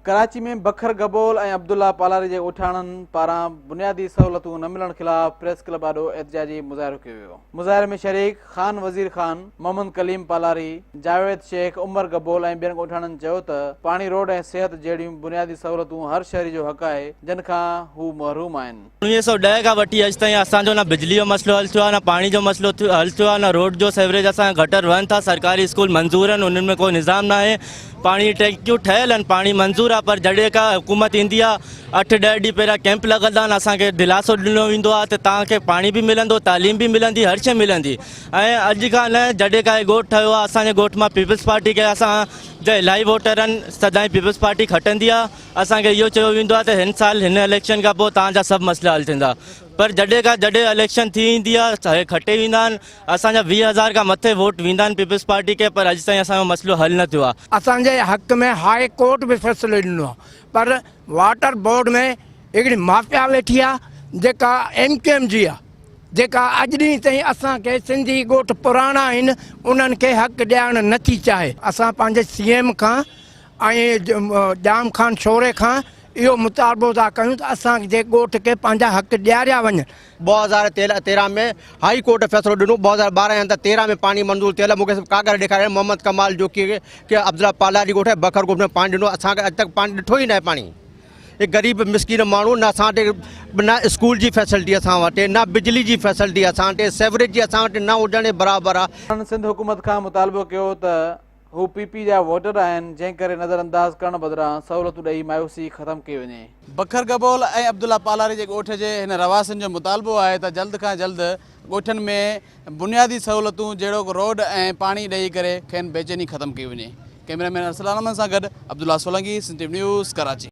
ڪراچي ۾ بکر گبول ۽ عبدالله پالاري جي ڳوٺاڻن پاران بنيادي سهولتون نه ملڻ خلاف پريس ڪلب آڏو احتجاجي مظاهرو ڪيو ويو. مظاهري ۾ شريڪ خان وزير خان، محمد ڪليم پالاري، جاويد شيخ، عمر گبول ۽ ٻين ڳوٺاڻن چيو ته پاڻي، روڊ ۽ صحت جهڙيون بنيادي سهولتون هر شهري جو حق آهي جن کان هو محروم آهن. 1910 کان وٺي اڄ تائين اسان جو نه بجلي جو مسئلو حل ٿيو آهي نه پاڻي جو مسئلو حل ٿيو آهي نه روڊ جو سيوريج اسان جا گٽر وهن ٿا سرڪاري اسڪول منظور آهن انهن ۾ ڪو نظام ناهي پاڻي جي ٽينڪيون ٺهيل آهن پاڻي منظور آهي پر جڏهن کان حڪومت ايندي آهي اٺ ڏهه ڏينهن پهريان ڪيمپ لڳندا آهن اسان کي دلاسو ڏنو ويندو آهي ته توهان کي پاڻي به ملندو تعليم به ملندي هر شيء ملندي ۽ اڄ کان نه جڏهن کان هي ڳوٺ ٺهيو آهي اسان جي ڳوٺ مان پيپلز پارٽي کي اسان جا الاهي ووٽر آهن سدائين پيپلز پارٽي کٽندي آهي اسان کي اهو چيو ويندو آهي ته هن سال هن اليڪشن کان پوء توهان جا سڀ مسئلا حل ٿيندا پر جڏهن کان جڏهن اليڪشن ٿي ايندي آهي هي کٽي ويندا آهن اسان جا 20 هزار کان مٿي ووٽ ويندا آهن پيپلز پارٽي کي پر اڄ تائين اسان جو مسئلو حل نه ٿيو آهي. اسان جي حق ۾ هاء ڪورٽ به فيصلو ڏنو آهي پر واٽر بورڊ ۾ هڪڙي مافيا ويٺي آهي جيڪا ايم ڪيو ايم جي آهي جيڪا اڄ ڏينهن تائين اسان کي سنڌي ڳوٺ پراڻا آهن انهن کي حق ڏيارڻ نه ٿي چاهي. اسان پنهنجي سي ايم کان ۽ ڄام خان شوري کان اهو مطالبو ٿا ڪيون ته اسان جي ڳوٺ کي پنهنجا حق ڏياريا وڃن. 2013 ۾ هائي ڪورٽ فيصلو ڏنو 2012 جي اندر 13 ۾ پاڻي منظور ٿيل مون کي سڀ ڪاڳر ڏيکاريا محمد ڪمال جوکيي کي عبدالله پالاري ڳوٺ ۽ بکر ڳوٺ ۾ پاڻي ڏنو اسان کي اڄ تڪ پاڻي ڏٺو ئي ناهي پاڻي هي غريب مسڪين ماڻهو نه اسان وٽ نه اسڪول جي فيسلٽي اسان وٽ نه بجلي جي فيسلٽي اسان وٽ سيوريج جي اسان وٽ نه هجڻ جي برابر آ. هنن سنڌ حڪومت کان مطالبو ڪيو ته هو پي پي جا ووٽر آهن جنهن ڪري نظر انداز ڪرڻ بدران سهولتون ڏئي مايوسي ختم ڪئي وڃي. بکر گبول ۽ عبدالله پالاري جي ڳوٺ جي هن رهواسين جو مطالبو آهي ته جلد کان جلد ڳوٺن ۾ بنيادي سهولتون جهڙوڪ روڊ ۽ پاڻي ڏئي ڪري کين بيچيني ختم ڪئي وڃي. ڪئميرا مين ارسلان احمد سان گڏ Abdullah Solangi, Sindh T V news, Karachi.